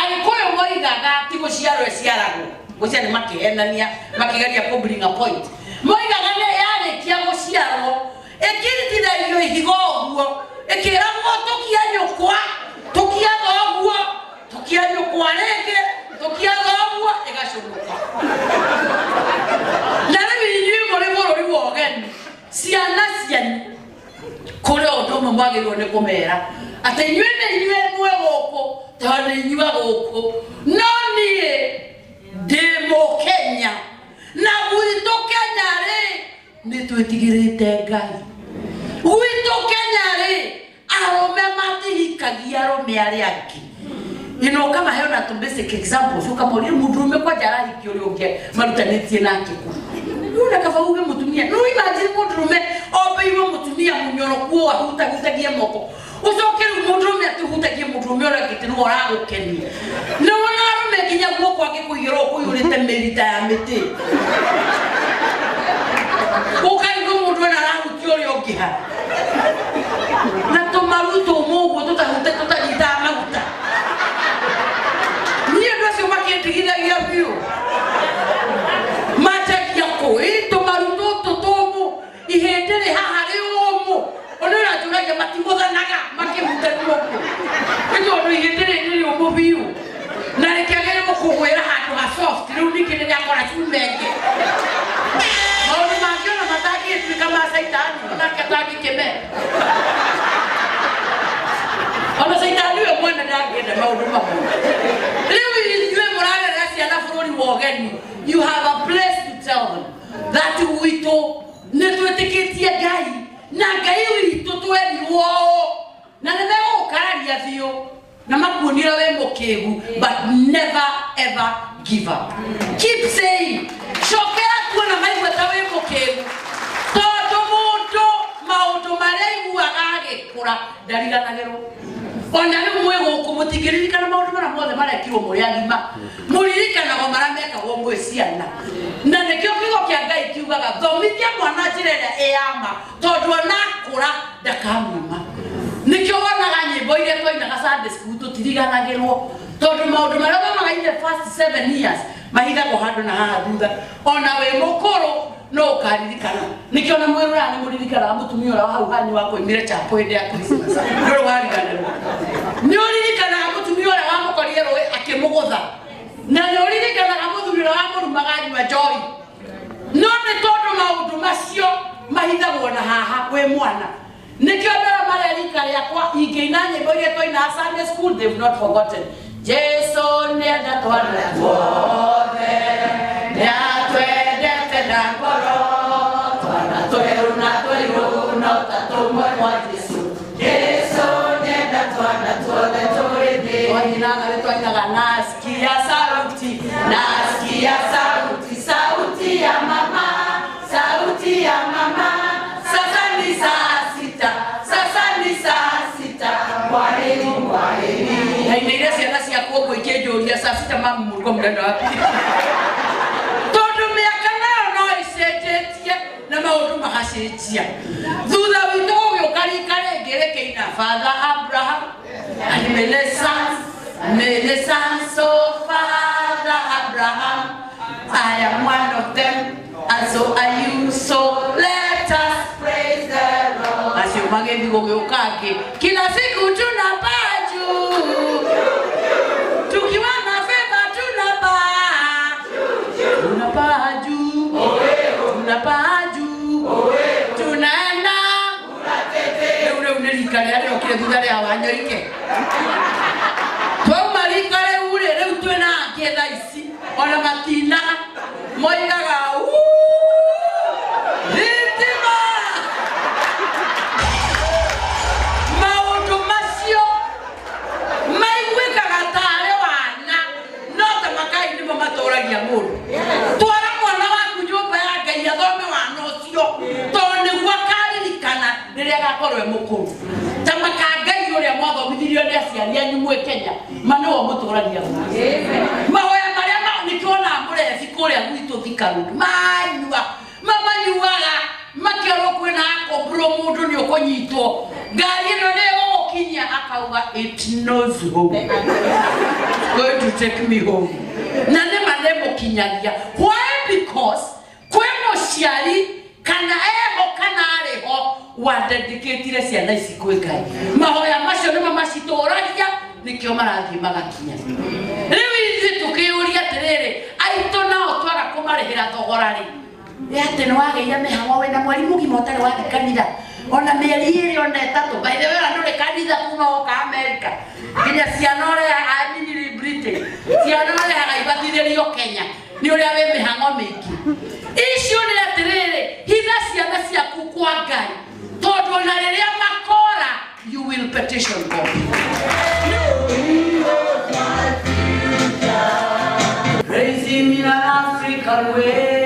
Agĩkũyũ moigaga ti gũciarwo ĩciaragwo. Gũcia nĩ makĩhenania, makĩgeria kũ bring a point. Moigaga nĩ yarĩkia gũciarwo, ĩkĩritithagio ihiga ũguo, ĩkĩragwo tũkia nyũkwa, tũkia thoguo, tũkia nyũkwa rĩngĩ, tũkia thoguo, ĩgacũnũka. Na rĩu inyuĩ mũrĩ bũrũri wa ũgeni, ciana cianyu kũrĩ ũndũ ũmwe mwagĩrĩirwo nĩ kũmera atĩ inyuĩ nĩ inyuĩ mwĩ gũkũ tondũ nĩ inyuĩ a gũkũ no niĩ ndĩ mũkenya na gwitũ kenya rĩ nĩ twĩtigĩrĩte ngai gwitũ kenya rĩ arũme matihikagia arũme arĩa angĩ ino ũkamahe ona tũ basic examples ũkamoria mũndũrũme kwanja arahikia ũrĩa ũngĩ marutanĩtie nake kũ rĩu na kaba uge mũtumia no imagine mũndũrũme ombĩirwo mũtumia mũnyoroku ũũ ahutahutagia moko ũcoke rĩu mũndũrũme atĩhutagie mũndũrũme ũrĩa ũngĩ nĩwe ũragũkenia nĩ wona arũme nginya guoko angĩkũigĩra ũũ kũiyũrĩte mĩrita ya mĩtĩ ũkaigua mũndũ ena arahutia ũrĩa ũngĩ ha na tũmaru tũmũ ũguo tũtahute tũtanyitaga maguta niĩ andũ acio makĩndigithagia biũ manjagia kũ ĩ tũmaru tũtũ tũmũ ihĩndĩ rĩ haha rĩũmũ ona ũranjũragia matigũthanaga makĩhutania ũguo nĩ tondũ ihĩndĩ rĩ nĩ rĩũmũ biũ na rĩkĩagĩrĩrwo kũgwĩra handũ ha soft rĩu ningĩ nĩ rĩakora cumenge maũndũ mangĩ ona matangĩtuĩka ma caitani onake atangĩkĩmera ona caitani we mwene ndangĩenda maũndũ mamwe rĩu inyuĩ mũrarerera ciana bũrũri wa ũgeni you have a place to tell them that gwitũ nĩ twĩtĩkĩtie ngai na ngai witũ twerirwo ũũ na nĩ megũgũkararia biũ na makuonire wĩ mũkĩgu but never ever give up keep saying cokera kuona maigua ta wĩ mũkĩgu tondũ mũndũ maũndũ marĩa aiguaga agĩkũra ndariganagĩrwo ona rĩu mwĩ gũkũ mũtingĩririkana maũndũ marĩa mothe marekirwo mũrĩ agima mũririkanago marĩa mekagwo mwĩ ciana na nĩkĩo kiugo kĩa ngai kiugaga thomithia mwana njĩra ĩrĩa ĩ ya ma tondũ ona akũra ndakamiuma nĩkĩo wonaga nyĩmbo iria twainaga Sunday school tũtiriganagĩrwo tondũ maũndũ marĩa ũthomaga in the first 7 years mahithagwo handũ na haha thutha ona wĩ mũkũrũ no ũkaririkana nĩkĩo na mwĩrũra nĩ mũririkanaga mũtumia ũrĩa wa hau hanyu wakoimire chapo hĩndĩ ya Christmas ndũrĩ wariganĩrwo nĩ ũririkanaga mũtumia ũrĩa wamũkorire rũĩ akĩmũgũtha na nĩ ũririkanaga mũthuri ũrĩa wamũrumaga anyua njohi no nĩ tondũ maũndũ macio mahithagwo na haha wĩ mwana nĩkĩo andũ arĩa marĩa rika rĩakwa ingĩina nyĩmbo iria twainaga Sunday school they've not forgotten Jesu nĩenda twana tuothe nĩatwendete na ngoro twana twerũ na twairũ no ta tũmwe kwa Jesu Jesu nĩenda twana tuothe tũrĩ thĩ twainaga nĩ twainaga nasikia sauti nasikia sauti sauti ya mama sauti ya mama sasa ni saa 6 sasa ni saa 6 kwaheri kwaheri na ineire ciana ciakwa ũguo ikĩnjũria saa 6 mamu mũriko mũrenda wapi tondũ mĩaka nayo no ĩcenjetie na maũndũ magacenjia thutha witũ gũgĩũka rika rĩngĩ rĩkĩina father Abraham and many sons many sons so father Abraham I am one of them and so are you so let us praise the Lord acio magĩthiĩ gũgĩũka angĩ kila siku tunapaa juu tukiwa na favor tunapaa tunapaa juu tunapaa juu tunaenda rĩu rĩu nĩ rika rĩrĩa rĩrokire thutha rĩa wanyoike twauma rika rĩu rĩ rĩu twĩna angĩ thaa ici ona matinaga moigaga "Wuu, thitima maũndũ macio maiguĩkaga tarĩ wana no ta makai nĩmo matũragia mũndũ twara mwana waku nyũmba ya ngai athome wana ũcio tondũ nĩguo akaririkana rĩrĩa agakorwo e mũkũrũ ta maka ngai ũrĩa mwathomithirio nĩ aciari anyu mwĩ kenya ma nĩwe mũtũragia mũndũ mahoya marĩa nĩkĩonaga mũrebi kũrĩa gwitũ Thika Road manyua mamanyuaga makĩorwo kwĩna akũmbũrwo mũndũ nĩ ũkũnyitwo ngari ĩno nĩ ĩgũgũkinya. Wamũkinyia akauga, "It knows home. It's going to take me home." Na nĩma nĩmũkinyagia. Why? Because kwĩ mũciari kana eho kana arĩ ho wadedicatire ciana ici kwĩ Ngai. Mahoya macio nĩmo macitũragia, nĩkĩo marathiĩ magakinya. Rĩu ithuĩ tũkĩũria atĩrĩrĩ, aitũ nao twaga kũmarĩhĩra thogora rĩ, ĩ atĩ nĩ wagĩire mĩhang'o wĩna mweri mũgima ũtarĩ wathiĩ kanitha ona mĩeri 2 ona 3. By the way, ona ndũrĩ kanitha kuma woka America, nginya ciana ũrehaga, I mean Britain, ciana ũrehaga ibatithĩrio Kenya nĩ ũrĩa wĩ mĩhang'o mĩingĩ. Icio nĩ atĩrĩrĩ, hitha ciana ciaku kwa Ngai, tondũ ona rĩrĩa makora, you will petition God. Praise him in an African way.